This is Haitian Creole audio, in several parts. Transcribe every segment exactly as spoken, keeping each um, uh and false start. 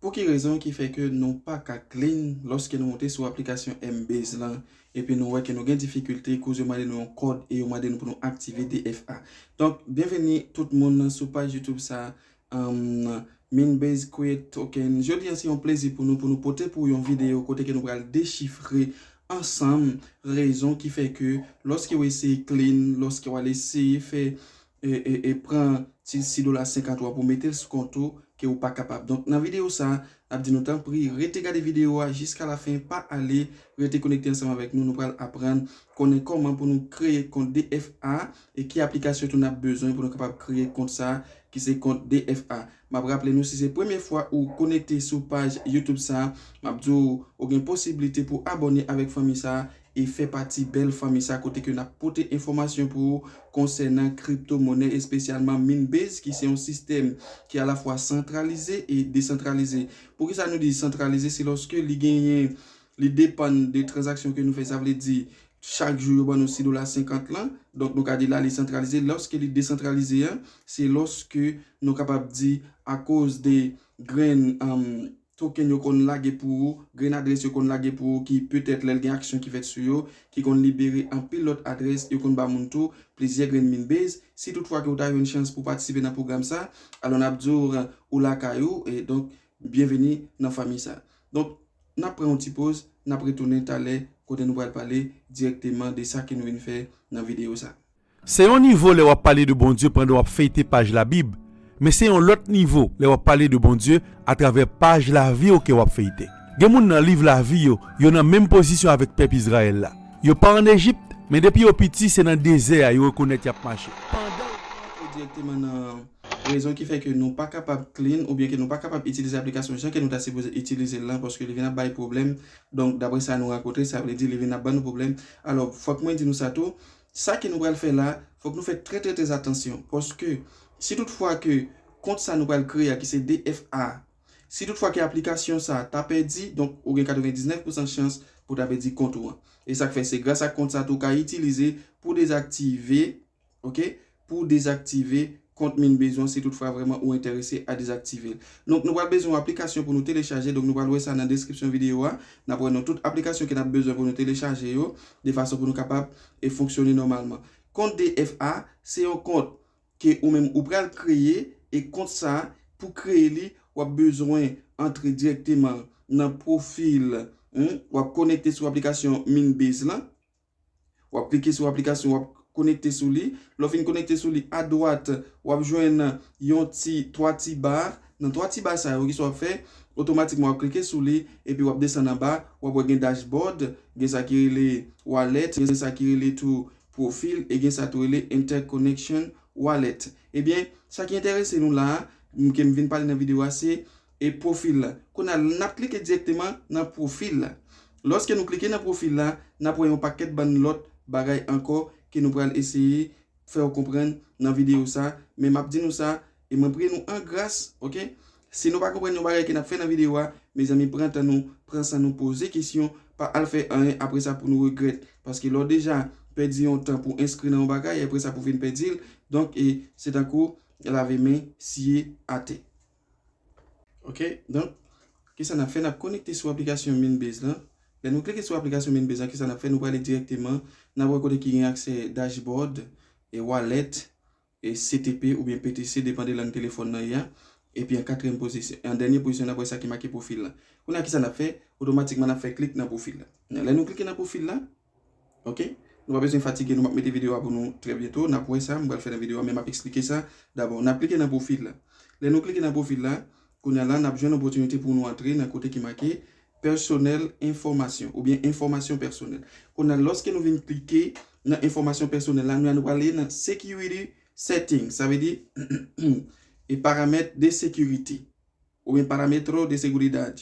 Pou ki rezon ki fè ke nou pa ka clean lòske nou monte sou aplikasyon M-Base lan, epi nou wè ke nou gen difikilte koz yo mande nou yon kòd e yo mande nou pou nou aktive D F A? Donk, byenveni tout moun sou paj YouTube sa, um, Minbase Create Token. Jodi a, se yon plezi pou nou, pou nou pote pou yon videyo kote ke nou pral dechifre ansanm rezon ki fè ke lòske w eseye clean, lòske w al eseye fè e, e, e pran ti sis dola senkant ou an pou mete l sou kont ou ke ou pa kapab. Donk, nan videyo sa a, n ap di nou tanpri, rete gade videyo a jiska lafen, pa ale, rete konekte ansanm avèk nou. Nou pral aprann konnen kòman pou nou kreye kont D F A e ki aplikasyon tou n ap bezwen pou nou kapab kreye kont sa a, ki se kont D F A. M ap raple nou, si se premye fwa ou konekte sou paj YouTube sa a, m ap di w, ou gen posiblite pou abòne avèk fanmi sa a, e fè pati bèl fanmi sa kote ke n ap pote enfòmasyon pou ou konsènan kripto monè, espesyalman Minbase, ki se yon sistèm ki alafwa santralize e desantralize. Poukisa nou di santralize? Se lòske li genyen, li depann de tranzaksyon ke nou fè, sa vle di chak jou yo ban nou sis dola senkant lan, donk nou ka di la li santralize. Lòske li desantralize an, se lòske nou kapab di akoz de grenn, um, token yo konn lage pou ou, grenn adrès yo konn lage pou ou, ki petèt lè l gen aksyon ki fèt sou yo, ki konn libere anpil lòt adrès, yo konn ba moun tou plizyè grenn Minbase. Si toutfwa ke ou ta jwenn chans pou patisipe nan pwogram sa, alò n ap di w ou lakay ou, e donk, byenveni nan fanmi sa. Donk, n ap pran yon ti poz, n ap retounen talè kote nou pral pale dirèkteman de sa ke nou vin fè nan videyo sa. Se yon nivo lè w ap pale de Bondye pandan w ap feyte paj Labib, men se yon lòt nivo lè w ap pale de Bondye atravè paj lavi w ke w ap feyte. Gen moun nan liv lavi yo, yo nan menm pozisyon avèk pèp Izrayèl la. Yo pa ann Ejip, men depi yo piti, se nan dezè a yo rekonèt y ap mache. Pandan w antre dirèkteman nan rezon ki fè ke nou pa kapab clean oubyen ke nou pa kapab itilize aplikasyon jan ke nou ta sipoze itilize l lan, paske li vin ap bay pwoblèm. Donk, daprè sa nou rankontre, sa vle di li vin ap ban nou pwoblèm. Alò, fòk mwen di nou sa tou, sa ke nou pral fè la, fòk nou fè trè, trè, trè atansyon. Paske, si toutfwa ke kont sa nou pral kreye a, ki se D F A, si toutfwa ke aplikasyon sa ta pèdi, donk, ou gen katrevendiznèf pousan chans pou ta pèdi kont ou an. E sa k fè, se gras a kont sa tou ou ka itilize pou dezaktive, oke, pou dezaktive kont Minbase ou an, si toutfwa vrèman ou enterese a dezaktive l. Donk, nou pral bezwen yon aplikasyon pou nou telechaje, donk nou pral wè sa nan deskripsyon videyo a. N ap wè nou tout aplikasyon ke n ap bezwen pou nou telechaje yo, de fason pou nou kapab e fonksyone nòmalman. Kont D F A, se yon kont ke ou menm ou pral kreye, e kont sa, pou kreye li, w ap bezwen antre dirèkteman nan pwofil, hmm, w ap konekte sou aplikasyon Minbase lan. W ap klike sou aplikasyon, w ap konekte sou li. Lè w fin konekte sou li, adwat, w ap jwenn yon ti, twa ti ba. Nan twa ti ba sa yo, kisa w ap fè? Otomatikman, w ap klike sou li, epi w ap desann anba, w ap wè gen dashboard, gen sa ki rele wallet, gen sa ki rele tou pwofil, e gen sa tou rele interconnection wallet. Ebyen, sa ki enterese nou la a, m, ke m vin pale nan videyo a, se e pwofil la. Kounye a, n ap klike dirèkteman nan pwofil la. Lòske nou klike nan pwofil la, n ap wè yon pakèt bann lòt bagay ankò ke nou pral eseye fè w konprann nan videyo sa. Men m ap di nou sa, e mwen priye nou an gras, oke? Si nou pa konprann yon bagay ke n ap fè nan videyo a, mezanmi, pran tan nou, pran san nou, poze kesyon, pa al fè anyen apre sa pou nou regrèt. Paske lè w deja pèdi yon tan pou enskri nan yon bagay, apre sa pou vin pèdi l, donk, e se tankou lave men, siye atè. Oke, donk, kisa n ap fè? N ap konekte sou aplikasyon Minbase lan. Lè nou klike sou aplikasyon Minbase lan, kisa n ap fè? Nou prale dirèkteman, n ap wè kote ki gen aksè dashboard, e wallet, e C T P oubyen P T C, depann de lang telefòn nan ye a. Epi an katriyèm pozisyon, an dènye pozisyon, n ap wè sa ki make pwofil la. Kounye a, kisa n ap fè? Otomatikman, n ap fè klik nan pwofil la. Lè nou klike nan pwofil la, oke? Nou pa bezwen fatige nou, m ap mete videyo a pou nou trè byento. N ap wè sa, m pral fè nan videyo a, men m ap eksplike sa dabò. N ap klike nan pwofil la. Lè nou klike nan pwofil la, kounye a la, n ap jwenn opòtinite pou nou antre nan kote ki make pèsonèl enfòmasyon oubyen enfòmasyon pèsonèl. Kounye a, lòske nou vin klike nan enfòmasyon pèsonèl la, nou, nou prale nan security setting, sa vle di, e paramèt de sekirite. Oubyen parámetro de seguridad.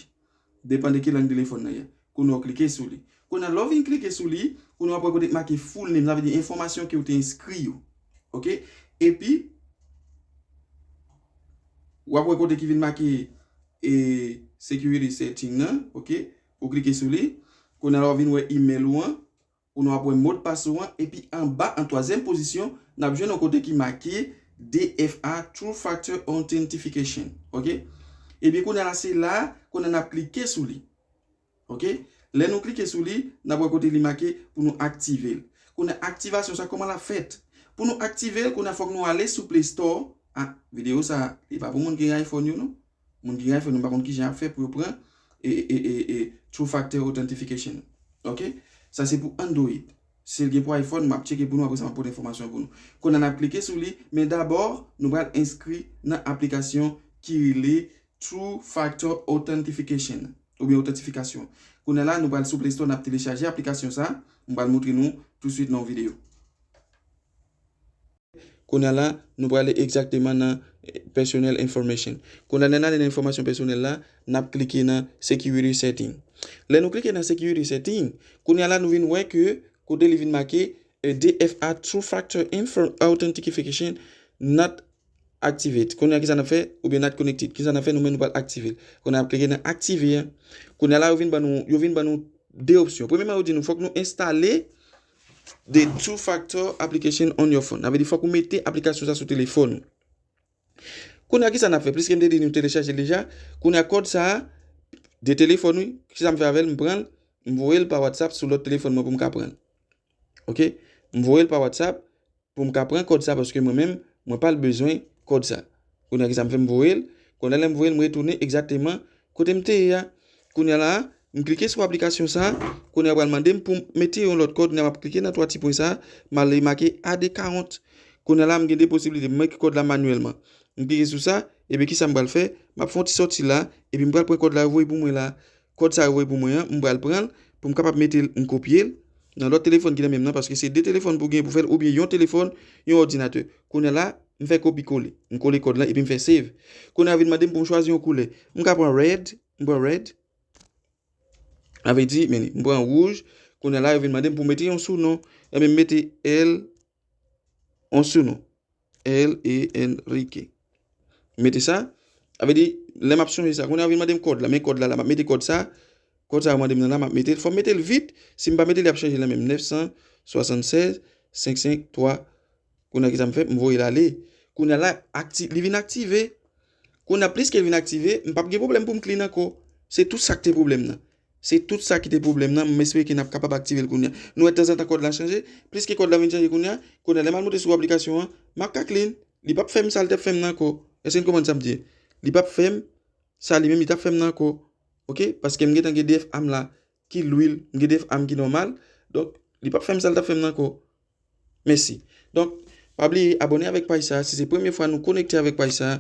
Depann de ki lang telefòn nan ye. Kounye a w klike sou li. Kounye a lè w vin klike sou li, kounye a w ap wè kote k make full name, sa vle di enfòmasyon ke w te enskri yo. Oke? Epi, w ap wè kote ki vin make, e, security setting nan, oke? Ou klike sou li. Kounye a la w vin wè email ou an. Ou nou ap wè modpas ou an, epi anba, an twazyèm pozisyon, n ap jwenn yon kote ki make D F A, Two Factor Authentication. Oke? Ebyen, kounye a la, se la, kounye a n ap klike sou li. Ok? Lè nou klike sou li, n ap wè kote li make pou nou aktive l. Kounye a aktivasyon sa, kòman l ap fèt? Pou nou aktive l, kounye a fòk nou ale sou Play Store. Ah, videyo sa, li pa pou moun ki gen iPhone yo, non. Moun ki gen iPhone, yo pa konn kijan y ap fè pou yo pran e, e, e, e, Two Factor Authentication. Ok? Sa se pou Android. Si l gen pou iPhone, m ap tcheke pou nou, apre sa m ap pote enfòmasyon pou nou. Kounye a n ap klike sou li, men dabò, nou pral enskri nan aplikasyon ki rele Two Factor Authentication, oubyen otantifikasyon. Kounye a la, nou pral sou Play Store, n ap telechaje aplikasyon sa. M pral montre nou touswit nan yon videyo. Kounye a la, nou prale egzakteman nan, eh, personal information. Kounye a, lè n ale nan enfòmasyon pèsonèl la, n ap klike nan security setting. Lè nou klike nan security setting, kounye a la, nou vin wè ke kote li vin make, eh, D F A, Two Factor Info-, Authentication not activate. Kounye a, kisa n ap fè? Oubyen not connected. Kisa n ap fè? Nou menm nou pral aktive l. Kounye a, n ap klike nan aktive a. Kounye a la, yo vin ban nou, yo vin ban nou de opsyon. Premyèman, yo di nou fòk nou enstale the two factor application on your phone. Sa vle di fòk ou mete aplikasyon sa sou telefòn ou. Kounye a, kisa n ap fè? Pliske m te di nou telechaje l deja. Kounye a, kòd sa a, de telefòn, wi. Kisa m fè avè l? M pran l, m voye l pa WhatsApp sou lòt telefòn mwen pou m ka pran l. Ok? M voye l pa WhatsApp pou m ka pran kòd sa, paske mwen menm, mwen pa bezwen kòd sa. Kounye a, kisa m fè? M voye l. Kounye a, lè m voye l, m retounen egzakteman kote m te ye a. Kounye a la, m klike sou aplikasyon sa. Kounye a, pral mande m pou m mete yon lòt kòd. Kounye a, m ap klike nan twa ti pwen sa. M ale make add account. Kounye a la, m gen de posiblite. M mete kòd la manyèlman. M klike sou sa. Epi kisa m pral fè? M ap fè yon ti sòti la. Epi m pral pran kòd la, yo voye pou mwen la. Kòd sa yo voye pou mwen an, m pral pran l pou m kapab mete l, m kopye l nan lòt telefòn ki nan menm nan, paske se de telefòn pou gen pou fè l, oubyen yon telefòn, yon òdinatè. Kounye a la, m fè kopi kole. M kole kòd la epi m fè save. Kounye a vin mande m pou m chwazi yon koulè. M ka pran red, m pran red. Sa vle di, men li, m pran wouj. Kounye a la, yo vin mande m pou m mete yon sounon. Ebyen, m mete L, yon sounon. L E N R I K. M mete sa. Sa vle di, lè m ap chanje sa, kounye a yo vin mande m kòd la. Men kòd la, la, m ap mete kòd sa. Kòd sa yo mande m nan la, m ap mete l. Fò m mete l vit. Si m pa mete l, y ap chanje la menm. Nèf san swasannsèz senk senk twa. Kounye a, kisa m fè? M voye l ale. Kounye a la, akti-, li vin aktive. Kounye a, pliske l vin aktive, m p ap gen pwoblèm pou m clean ankò. Se tout sa k te pwoblèm nan. Se tout sa ki te pwoblèm nan. M espere ke n ap kapab aktive l kounye a. Nou wè tanzantan kòd la chanje. Pliske kòd la vin chanje kounye a, kounye a, lè m al monte sou aplikasyon an, m ap ka clean. Li p ap fè m sa l t ap fè m nan ankò. Èske n konprann sa m di? Li p ap fè m sa li menm li t ap fè m nan ankò. Ok? Paske m gentan gen D F A m la ki lwil, m gen D F A m ki nòmal. Donk, li p ap fè m sa l t ap fè m nan ankò. Mèsi. Donk, pa bliye abòne avèk paj sa a. Si se premye fwa nou konekte avèk paj sa a,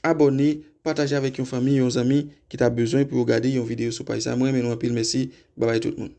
abòne, pataje avèk yon fanmi, yon zanmi ki ta bezwen pou yo gade yon videyo sou paj sa a. Mwen renmen nou anpil. Mèsi. Babay tout moun.